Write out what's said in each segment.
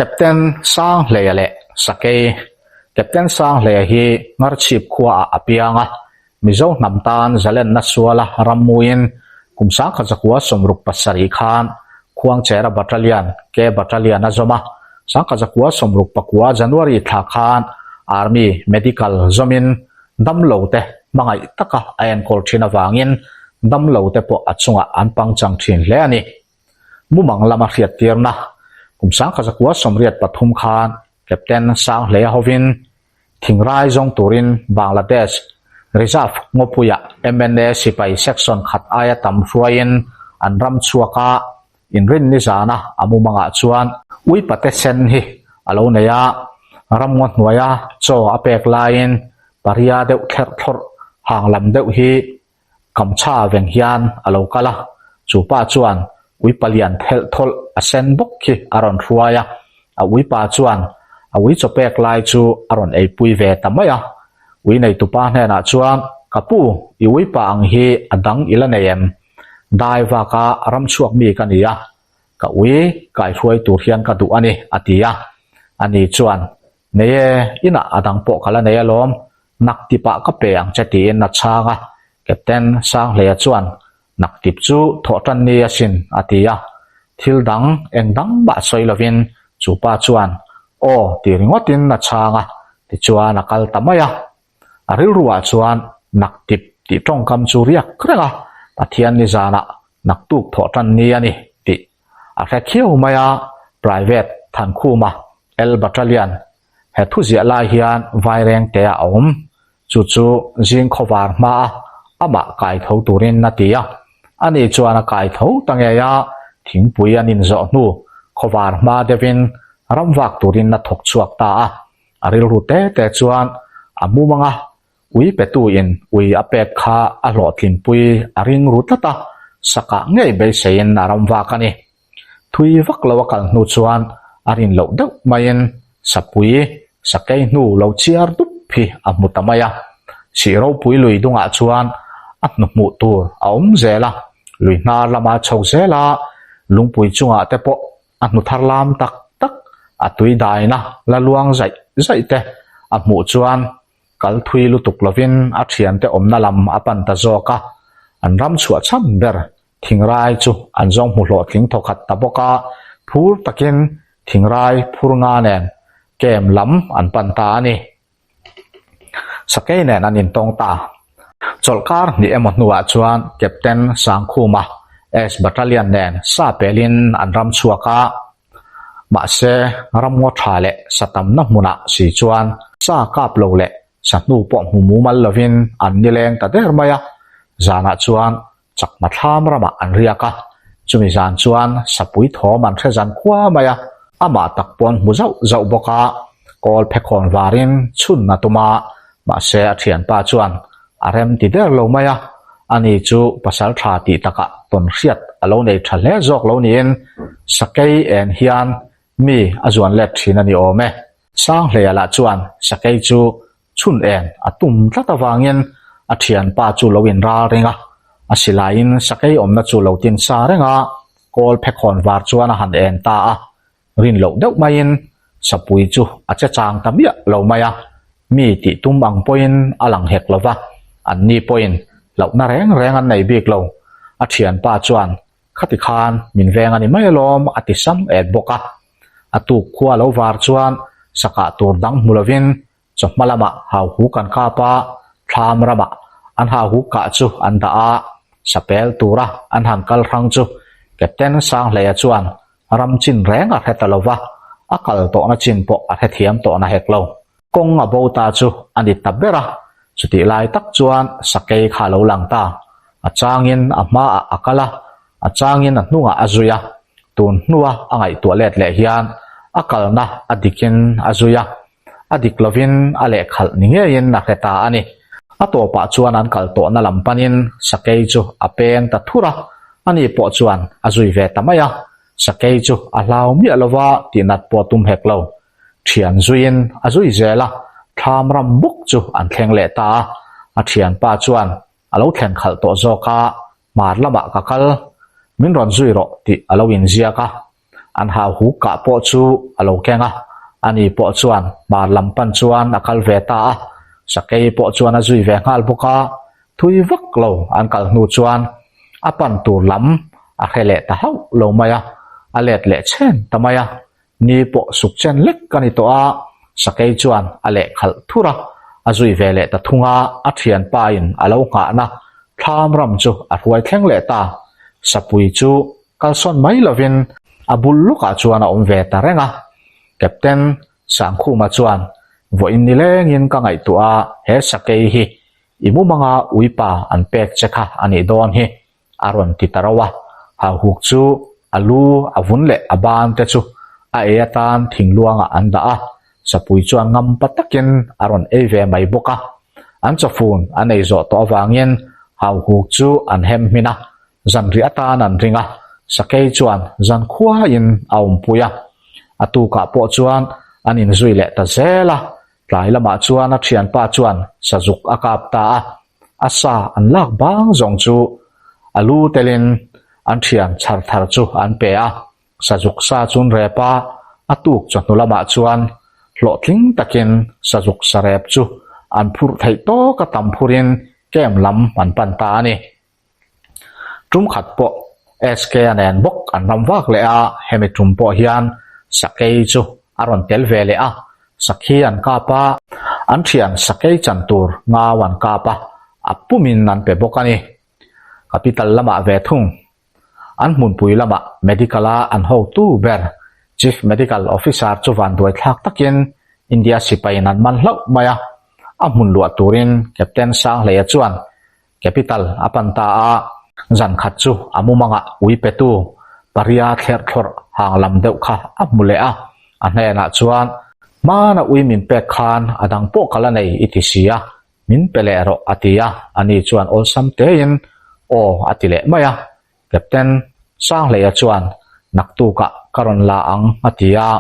Captain Sanghleia leh Sakei Captain Sanghleia hi Ngarchhip khuaah a piang a, Mizo hnam tan zalenna suala rammuiin kum 1967 khan Khuangchera Battalion, K Battalion a zawm a, 1969 January thla khan Army Medical zawmin damlo te hmangaih taka a enkawl thin avangin damlo te pawh a chungah an pangchang thin hle a ni. Mumang lama hriattirna kum 1983 khan Captain Sanghleia hovin Thingrai zawng turin Bangladesh Reserve ngawpuiah MNA sipai section khat aia tam hruaiin an ram chhuak a, inrinni zana a mumangah chuan uipate sen hi a lo nei a, ramngaw hnuaia chaw a pek laiin paria deuh thlerh thlawrh hang lam deuh hi Kamcha veng hian a lo kal a, chu pa chuan uipa lian thelh thawlh a sen bawk khi a rawn hruai a, a uipa chuan a ui chaw pek lai chu a rawn eipui ve ta mai a. Ui neitupa hnenah chuan, Ka pu, i uipa ang hi a dang i la nei em? Dai vaka ram chhuak mi ka ni a, ka ui kaihruai tur hian ka duh a ni, a ti a. Ani chuan, Nei e, inah a dang pawh ka la nei alawm, naktipah ka pe ang che tiin a chhang a, Captain Sanghleia chuan naktip chu thawh tan ni asin a ti a, thil dang eng dang mah sawi lovin chu pa chuan aw ti ringawtin a chhang a, tichuan a kal ta mai a. A rilruah chuan naktip tih tawngkam chu riak reng a, Pathian nizanah naktuk thawh tan ni a ni tih a hre khiau mai a, Private Thankhuma L Battalion he thu ziah lai hian Vairengte a awm, chu chu zing khawvar hmaa amah kai tho turin a ti a, ani chuan a kai tho ta ngei a, thingpui an inzawh hnu khawvar hma deuhin ramvak turin a thawk chhuak ta a, a rilru te te chuan a mumang a, Ui petu in ui a pek kha a hlawhtlinpui a ring ru tlat a, sakah ngei beiseiin a ram vak a ni. Thui vak lo a kal hnu chuan a rin loh deuh maiin sapui sakei hnu lo chiar dup hi a hmu ta mai a. Sih ropui lui dungah chuan a hnu hmuh tur a awm zel a, lui hnar lama chho zel a, lungpui chungah te pawh a hnu thar lam tak tak a tui daina la luang zaih zaih te a hmuh chuan Kal thui lutuk lovin a thiante awmna lam a pan ta zawk a, an ram chhuah chhan ber thingrai chu an zawng hmu hlawhtling thawkhat ta bawk a, phur takin thingrai phur nga nen camp lam an pan ta a ni. Sakei nen an intawng ta. Chawlhkar hnih emaw hnuah chuan Captain Sangkhuma S Battalion nen sa pelin an ram chhuak a, Mahse, ramngaw tha leh sa tamna hmunah si chuan sa kap lo leh sa hnu pawh hmu mumal lovin an nileng ta der mai a, zanah chuan chakma thlam ramah an riak a, chumi zan chuan sapui thawm an hre zan khua mai a, amah tak paw'n hmu zauh zauh bawk a, kawl phekhawn varin chhun a tum a, mahse a thianpa chuan A rem ti der lo mai a, ani chu pasal tha tih takah tawn hriat a lo nei tha hle zawk lo niin sakei en hian mi a zuan let thin a ni awm e. Sanghleia lah chuan sakei chu chhun en a tum tlat avangin a thianpa chu lo inral reng a, a silaiin sakei awmna chu lo tin sa reng a, kawl phekhawn var chuan a han en ta a, Rin loh deuh maiin sapui chu a che chang ta miah lo mai a, mi tih tum ang pawhin a lang hek lo va, anni pawhin hlauhna reng reng an nei bik lo. A thianpa chuan, Khati khan min veng a ni mai alawm a ti sam et bawk a. A tuk khua lo var chuan sakah tur dang hmu lovin chawhma lamah hauhu kan kap a, thlam ramah an hauhu kah chu an dah a, sapel tura an han kal hrang chu Captain Sanghleia chuan Ram chin reng a hre ta lo va, a kal tawhna chin pawh a hrethiam tawhna hek lo. Kawng a bo ta chu a ni ta ber a, chutih lai tak chuan sakei kha a lo lang ta. A changin a hmaah a kal a, a changin a hnungah a zui a, tun hnua a ngaihtuah let leh hian a kalna a dikin a zui a, a dik lovin a lehkhalh ni ngeiin a hre ta a ni. A tawpah chuan an kal tawhna lam panin sakei chu a peng ta thur a, ani pawh chuan a zui ve ta mai a, sakei chu a hlau miah lova tihnat pawh tum hek lo. Thian zuiin a zui zel a, thlam ram bawk chu an thleng leh ta a, a thianpa chuan a lo thlen khalh tawh zawk a, hmar lamah ka kal, min rawn zui rawh tih a lo inziak a. An hauhuk kah pawh chu a lo keng a, ani pawh chuan hmar lam pan chuan a kal ve ta a, sakei pawh chuan a zui ve nghal bawk a, thui vak lo an kal hnu chuan a pan tur lam a hre leh ta hauh lo mai a, a let leh chhen ta mai a, ni pawh suk chen lek a ni tawh a, sakei chuan a leh khalh thur a, a zui ve leh ta thung a, a thianpa in a lo nghahna thlam ram chu a hruai thleng leh ta, sapui chu Kalsawn mai lovin a bul lawkah chuan a awm ve ta reng a. Captain Sangkhuma chuan, Vawiin ni lengin ka ngaihtuah a, he sakei hi i mumanga uipa an pek che kha a nih dawn hi, a rawn ti ta rauh a. Hauhuk chu a lu, a vun leh a ban te chu a ei atan thingluangah an dah a, sapui chuan ngampa takin a rawn ei ve mai bawk a. An chawfun an ei zawh tawh avangin hauhuk chu an hem hmin a, Zanriah atan an ring a, sakei chuan zan khuaiin a awmpui a. A tukah pawh chuan an inzui leh ta zel a, tlai lamah chuan a thianpa chuan sazuk a kap ta a, a sa an lak bang zawng chu a lu telin an thian chhar thar chu an pe a, sazuk sa chu an rep a, a tuk chawhnu lamah chuan hlawhtling takin sazuk sa rep chu an phurh theih tawka tam phurin camp lam an pan ta a ni. Tum khat pawh SK a nen bawk an ram vak leh a, hemi tum pawh hian sakei chu a rawn tel ve leh a, sakhi an kap a, an thian sakei chan tur ngau an kap a, a pumin an pe bawk a ni. Capital lamah ve thung An hmunpui lamah Medical-a an hotu ber Chief Medical Officer chu vanduai thlak takin India sipaiin an man hlauh mai a, a hmun luah turin Captain Sanghleia chuan Capital a pan ta a, zan khat chu a mumangah ui petu paria thlerh thlawrh hang lam deuh kha a hmu leh a, a hnenah chuan, Hmana ui min pek khan a dang pawh ka la nei i ti si a, min pe leh rawh a ti a, ani chuan awlsam tein aw a ti leh mai a, Captain Sanghleia chuan naktukah ka rawn la ang a ti a,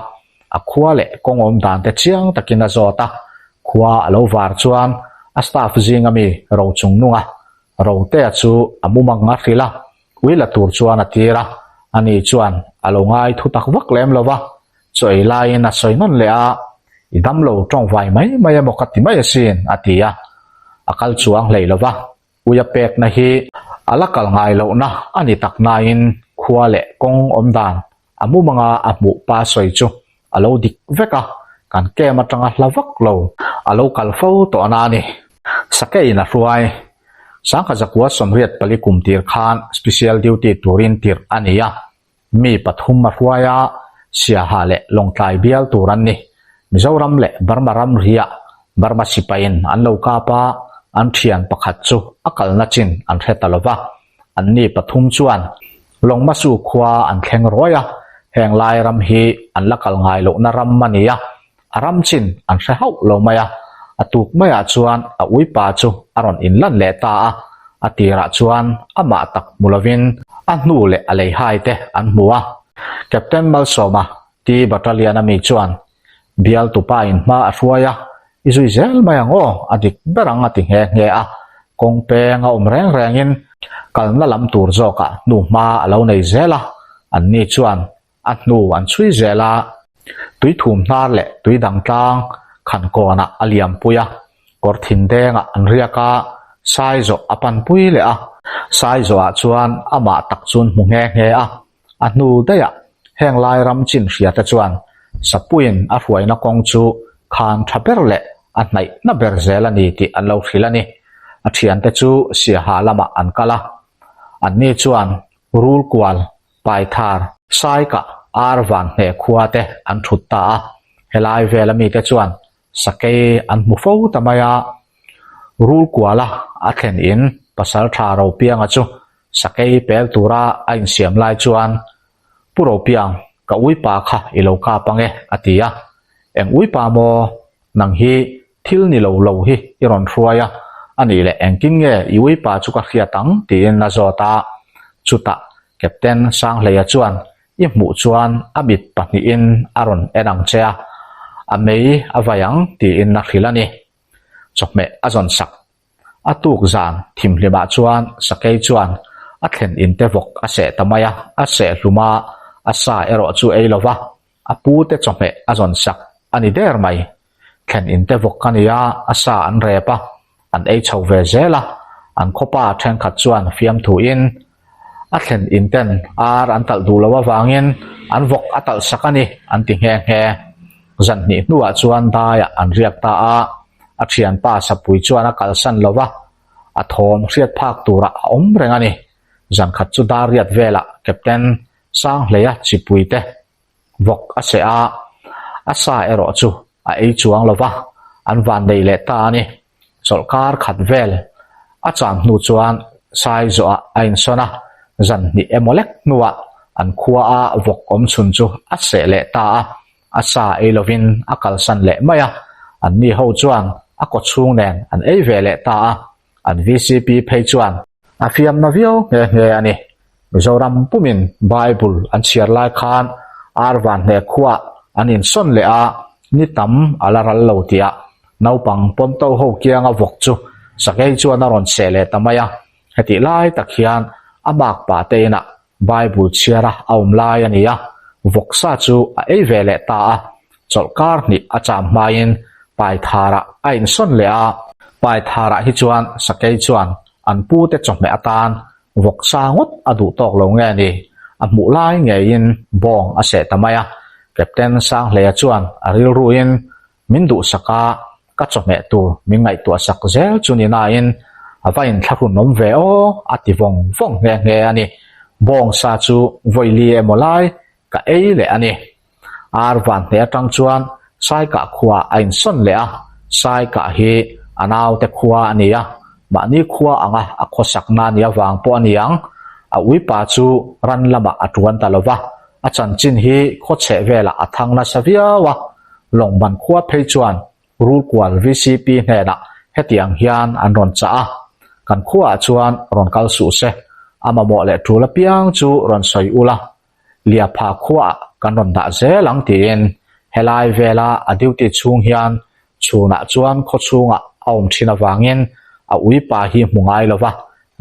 a khua leh kawng awm dan te chiang takin a zawt a, khua a lo var chuan a staff zinga mi ro chung nung a, Rotea chu a mumang a hrilh a, ui la tur chuan a tir a, ani chuan a lo ngai thu tak vak lem lo va, chaw ei laiin a sawi nawn leh a, I damlo tawngvai mai mai emaw ka ti mai asin a ti a, a kal chuang hlei lo va. Uia pekna hi a la kal ngai lohna a ni tak nain khua leh kawng awm dan a mumanga a hmuh pa sawi chu a lo dik vek a, kan camp atanga hla vak lo a lo kal fo tawh na a ni. Sakeiin a hruai. Sangha zakua 84 kum tir khan special duty turin tirh a ni a. Mi pathum a hruai a, Siaha leh Lawngtlai bial tur an ni. Mizoram leh Burma ramriah Burma sipaiin an lo kap a, an thian pakhat chu a kalna chin an hre ta lo va. Anni pathum chuan Lawngmasu khua an thleng ruai a, heng lai ram hi an la kal ngai lohna ram a ni a, A ram chin an hre hauh lo mai a, a tuk maiah chuan a uipa chu a rawn inlan leh ta a, a tirah chuan amah tak hmu lovin a hnu leh a leihai te an hmu a. Captain Malsawma T Battalion a mi chuan bial tupa in hma a hruai a, I zui zel mai ang aw, a dik ber ang a ti nghe nghe a, kawng peng a awm reng rengin kalna lam tur zawkah hnu hma a lo nei zel a, anni chuan A hnu an chhui zel a, tui thum hnar leh tui dang tlang khan kawnah a liam pui a, kawr thin dengah an riak a, Saizawh a pan pui leh a. Saizawhah chuan amah tak chun hmu nghe nghe a, a hnu daihah heng lai ram chin hria te chuan Sapuiin a hruaina kawng chu khan tha ber leh a hnaihna ber zel a ni tih an lo hrilh a ni. A thiante chu Siaha lamah an kal a, anni chuan rul kual Paithar, Saikah, Ar van hneh khua te an thut ta a, helai vela mite chuan sakei an hmu fo ta mai a. Rulkuala a thlen in Pasaltha Ropianga chu sakei pel tura a insiam lai chuan, Pu Ropiang, ka uipa kha i lo kap ange, a ti a. Eng uipa maw? Nang hi thil ni lo lo hi i rawn hruai a, a nih leh engtin nge i uipa chu ka hriat ang? tiin a zawt a. Chutah Captain Sanghleia chuan i hmuh chuan a mit pahnihin a rawn en ang che a, a mei a vai ang tiin a hrilh a ni. Chawhmeh a zawn sak. A tuk zan thimhlimah chuan sakei chuan a thlen inte vawk a seh ta mai a, a seh hlum a. A sa erawh chu ei lo va, a pute chawhmeh a zawn sak a ni der mai. Thlen in te vawk a ni a, a sa an rep a, an ei chho ve zel a, an khawpa thenkhat chuan fiamthuin a thlen in ten ar an talh duh loh avangin an vawk a talh sak a ni an ti nghe nghe. Zan hnih hnuah chuan daiah an riak ta a, a thianpa sapui chuan a kalsan lo va, a thawm hriat phak turah a awm reng a ni. Zan khat chu dar riat velah Captain Sanghleia chipuite vawk a seh a, a sa erawh chu a ei chuang lo va, an van nei leh ta a ni. Chawlhkar khat vel a cham hnu chuan sai zawhah a insawn a, zan hnih emaw lek hnuah an khua a vawk awm chhun chu a seh leh ta a, a sa ei lovin a kalsan leh mai a, anni ho chuan a kawchhung nen an ei ve leh ta a, an VCP phei chuan a fiamna viau nghe nghe a ni. Mizoram pumin Bible an chhiar lai khan Arvanhne khuah an insawn leh a, ni tam a la ral lo tihah naupang pawnto ho kianga vawk chu sakei chuan a rawn seh leh ta mai a. Hetih lai tak hian a makpa te inah Bible chhiara a awm lai a ni a, vawksa chu a ei ve leh ta a, chawlhkar hnih a cham hmain Paitharah a insawn leh a. Paitharah hi chuan sakei chuan an pute chawhmeh atan Vawksa ngawt a duh tawk lo nge ni? A hmuh lai ngeiin bawng a seh ta mai a. Captain Sanghleia chuan a rilruin min duhsak a, ka chawhmeh tur min ngaihtuah sak zel chu ni nain a va inthlahrun awm ve aw a ti vawng vawng nghe nghe a ni. Bawng sa chu vawili emaw lai ka ei leh a ni. Ar van hneh atang chuan Saikah khua a insawn leh a, Saikah hi a naute khua a ni a, mahni khua anga a khawsakna a nih avang pawh a ni ang. A uipa chu ran lamah a tuan ta lo va, a chanchin hi khawchheh velah a thang nasa viau a, Lawngman khua phei chuan Rulkual VCP hnenah hetiang hian an rawn chah a, Kan khuaah chuan rawn kal suh se, a mamawh leh tul apiang chu rawn sawi ula, Liapha khuaah kan rawn dah zel ang tiin helai vela a duty chhung hian chhunah chuan khaw chhungah a awm thin avangin a uipa hi hmu ngai lo va,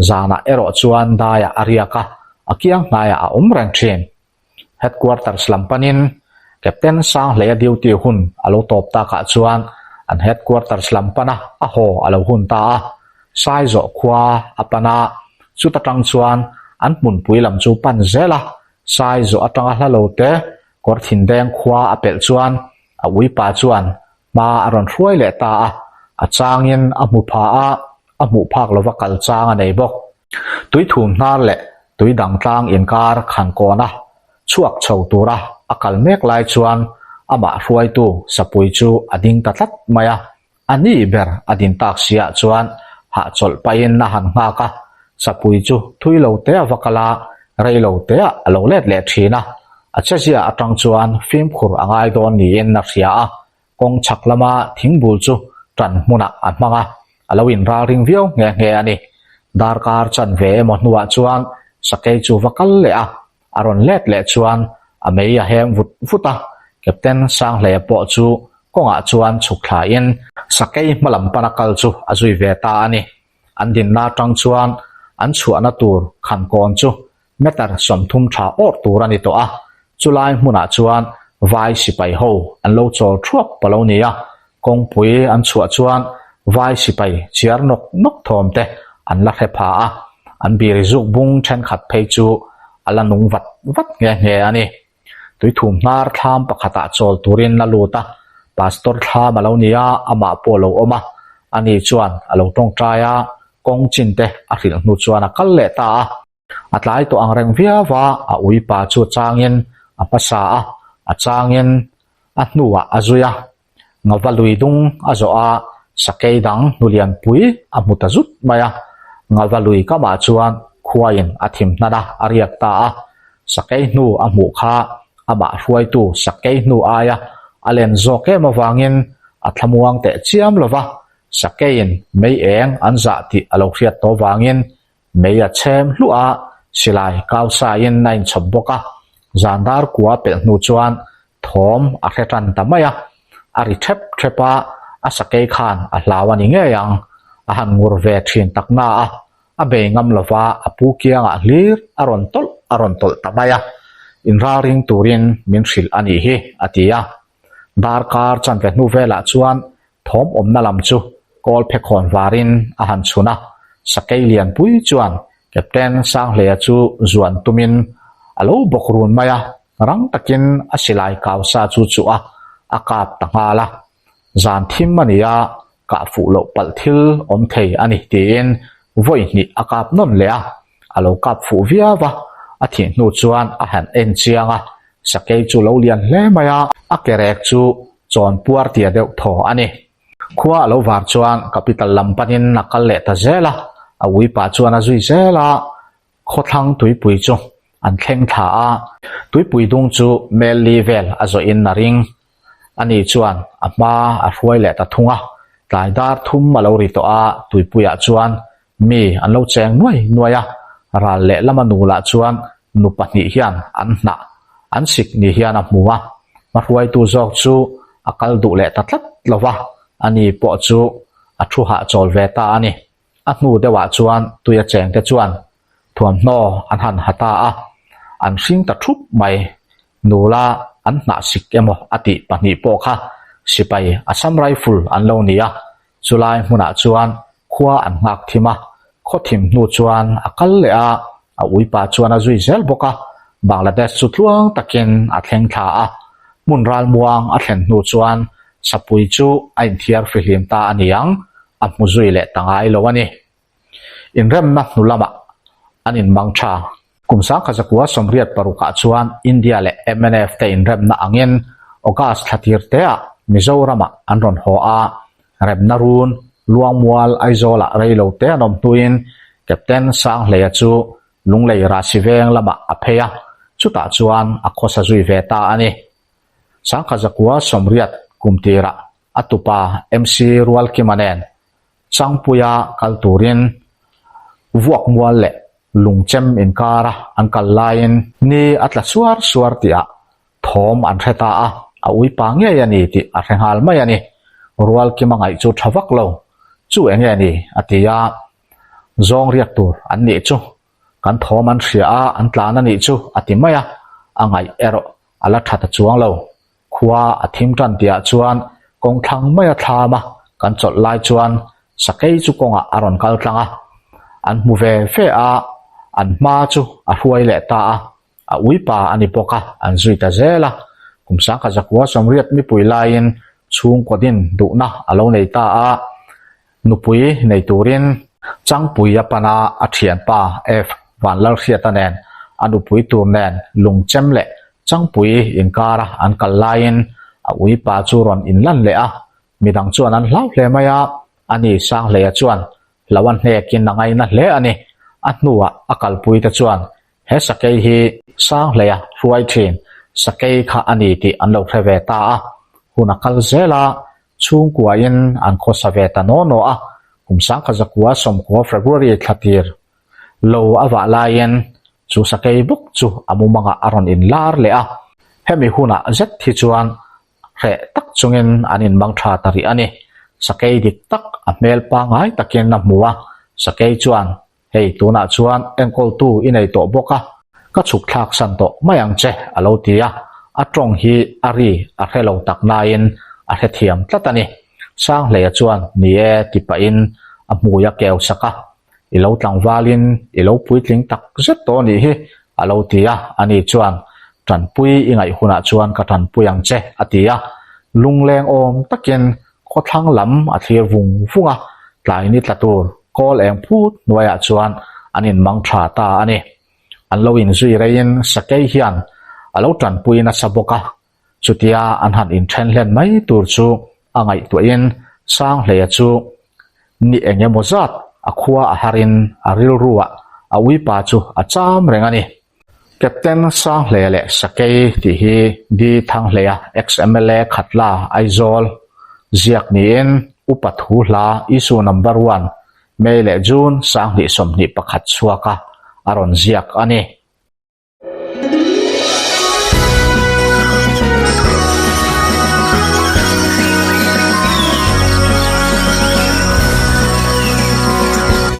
zanah erawh chuan daiah a riak a, a kiang hnaiah a awm reng thin. Headquarters lam panin Captain Sanghleia duty hun a lo tawp takah chuan an headquarters lam pana a haw a lo hun ta a, Saizawh khua a pan a, chuta tang chuan an hmunpui lam chu pan zel a, Saizawh atanga hla lo te kawr thindeng khua a pelh chuan a uipa chuan hma a rawn hruai leh ta a, a changin a hmu pha a, a hmuh phak lova kal chang a nei bawk. Tui thum hnar leh tui dang tlang inkar khan kawn a, chhuak chho tura a kal mek lai chuan amah hruaitu sapui chu a ding ta tlat mai a, A ni ber a din tak siah chuan hahchawlh pahin a han nghak a, sapui chu thui lo te a va kal a, rei lo teah a lo let leh thin a, a chezia atang chuan fimkhur a ngai dawn niin a hria a, kawng chhak lama thingbul chu tan hmunah a hmang a, a lo inralring viau nghe nghe a ni. Darkar chanve emaw hnuah chuan sakei chu va kal leh a, A rawn let leh chuan a mei a hem vut vut a, Captain Sanghleia pawh chu kawngah chuan chhuk thlain sakei hmalam pana kal chu a zui ve ta a ni. An dinna atang chuan an chhuahna tur khankawn chu meter 30 tha awrh tur a ni tawh a, chulai hmunah chuan vai sipai ho an lo chawl thuap a lo ni a, kawngpui an chhuah chuan vai sipai chiar nawk nawk thawm te an la hre pha a, an biri zuk bung thenkhat phei chu a la nung vat vat nghe nghe a ni. Tuithum hnar thlam pakhatah chawl turin a lut a, Pastor thlam a lo ni a, amah pawh a lo awm a, ani chuan a lo tawngtai a, kawng chin te a hrilh hnu chuan a kal leh ta a. A tlai tawh ang reng viau a, a uipa chu a changin a hmasa a, a changin a hnuah a zui a. Ngava lui dung a zawh a, sakei dang hnulian pui a hmu ta zut mai a. Ngava lui kamah chuan khuaiin a thim hnan a, a riak ta a. Sakei hnu a hmuh kha amah hruaitu sakei hnu aia a len zawk em avangin a thlamuang teh chiam lo va, sakeiin mei eng an zah tih a lo hriat tawh vangin Mei a chhem hluah a, silai kau saiin a inchhawp bawk a, zan dar kua pelh hnu chuan thawm a hre tan ta mai a, a ri thep thep a, a sakei khan a hlau a ni ngei ang, a han ngur ve thin tak na a, a bei ngam lova a pu kiangah hlir a rawn tawlh a rawn tawlh ta mai a. Inralring turin min hrilh a nih hi, a ti a. Darkar chanve hnu velah chuan thawm awmna lam chu kawl phekhawn varin a han chhun a, sakei lianpui chuan Captain Sanghleia chu zuan tumin a lo bawk run mai a, rang takin a silai kau sa chu chuh a, a kap ta nghal a. Zan thim a ni a, kah fuh loh palh thil awm thei a ni tiin vawi hnih a kap nawn leh a, a lo kap fuh viau a, a thih hnu chuan a han en chiang a, sakei chu lo lian hle mai a, a ke rek chu chawn puar tia deuh thaw a ni. Khua a lo var chuan capital lam panin a kal leh ta zel a, a uipa chuan a zui zel a, Khawthlang tuipui chu an thleng thla a, tuipui dung chu mel li vel a zawhin a ring. Ani chuan a hma a hruai leh ta thung a, tlai dar thum a lo ri tawh a, tuipuiah chuan mi an lo cheng nuai nuai a, ral leh lama nu lah chuan nu pahnih hian an hnah an sik ni hian a hmu a, hmahruaitu zawk chu a kal duh leh ta tlat lo va, ani pawh chu a thu hahchawl ve ta a ni. A hnu deuhah chuan tuia chengte chuan thuamhnaw an han ha ta a, an hring ta thup mai. Nula an hnah sik emaw a tih pahnih pawh kha sipai Assam Rifle an lo ni a, chulai hmunah chuan khua an nghak thim a, khaw thim hnu chuan a kal leh a, a uipa chuan a zui zel bawk a, Bangladesh chu tluang takin a thleng thla a, hmun ralmuang a thlen hnu chuan sapui chu a inthiar fihlim ta a ni ang. a hmu zui leh ta ngai lo a ni. Inremna hnu lamah an inmang tha. Kum sangkha zakua sawmriat parukah chuan India leh mnf te inremna angin August thla tir teah Mizoramah an rawn haw a, remna run Luangmual Aizawlah rei lo te an awm hnuin Captain Sanghleia chu Lunglei Rahsi veng lamah a phei a, chutah chuan a khawsa zui ve ta a ni. Sangkha zakua sawmriat kum tirah A tupa MC Rualkima nen Changpuia kal turin Vuakmual leh Lungchem inkara an kal laiin ni a tla suar suar tihah thawm an hre ta a, a uipa ngei a ni tih a hre nghal mai a ni. Rualkima ngaih chu tha vak lo, Chu eng nge ni? a ti a, Zawng riak tur an nih chu, kan thawm an hria a, an tlan a nih chu a ti mai a, a ngaih erawh a la tha ta chuang lo. Khua a thim tan tihah chuan kawng thlang mai a thlam a, kan chawlh lai chuan sakei chu kawngah a rawn kal tlang a. An hmu ve ve a, an hma chu a hruai leh ta a, a uipa a ni bawk a, an zui ta zel a. Kum sangkha zakua sawmriat mipui laiin chhungkaw din duhna a lo nei ta a, nupui nei turin Changpui a pan a, a thianpa F. Vanlalhriata nen a nupui tur nen lungchem leh Changpui inkara an kal laiin a uipa chu rawn inlan leh a, midang chuan an hlau hle mai a, ani Sanghleia chuan hlo a hnekin a ngaina hle a ni. A hnuah a kalpuite chuan he sakei hi Sanghleia hruai thin sakei kha a ni tih an lo hre ve ta a, hun a kal zel a, chhungkuain an khawsa ve ta naw naw a, kum sangkha zakua sawmkua February thla tir lo a vah laiin chu sakei bawk chu a mumangah a rawn inlar leh a, hemi hunah zet hi chuan hreh tak chungin an inmang tha ta rih a ni. Sakei dik tak a hmel pangngai takin a hmu a, sakei chuan Hei tunah chuan enkawltu i nei tawh bawk a, ka chhuk thlak san tawh mai ang che a lo ti a, a tawng hi a ri a hre lo tak nain a hrethiam tlat a ni. Sanghleia chuan ni e ti pahin a hmui a keu sak a, I lo tlangvalin i lo puitling tak zet tawh nih hi a lo ti a, ani chuan Tanpui i ngaih hunah chuan ka tanpui ang che a ti a, lungleng awm takin Khawthlang lam a thlir vung vung a, tlai ni tla tur kawl eng phut hnuaiah chuan an inmang tha ta a ni. An lo inzui reiin sakei hian a lo tanpui nasa bawk a, chutia an han inthen hlen mai tur chu a ngaihtuahin Sanghleia chu ni eng emaw zat a khua a harin a rilruah a uipa chu a cham reng a ni. Captain Sanghleia leh Sakei tih hi D Thanghleia ex-MLA Khatla, Aizawl, ziak niin Upa Thu Hla Issue Number One, May leh June 2021 chhuaka a rawn ziak a ni.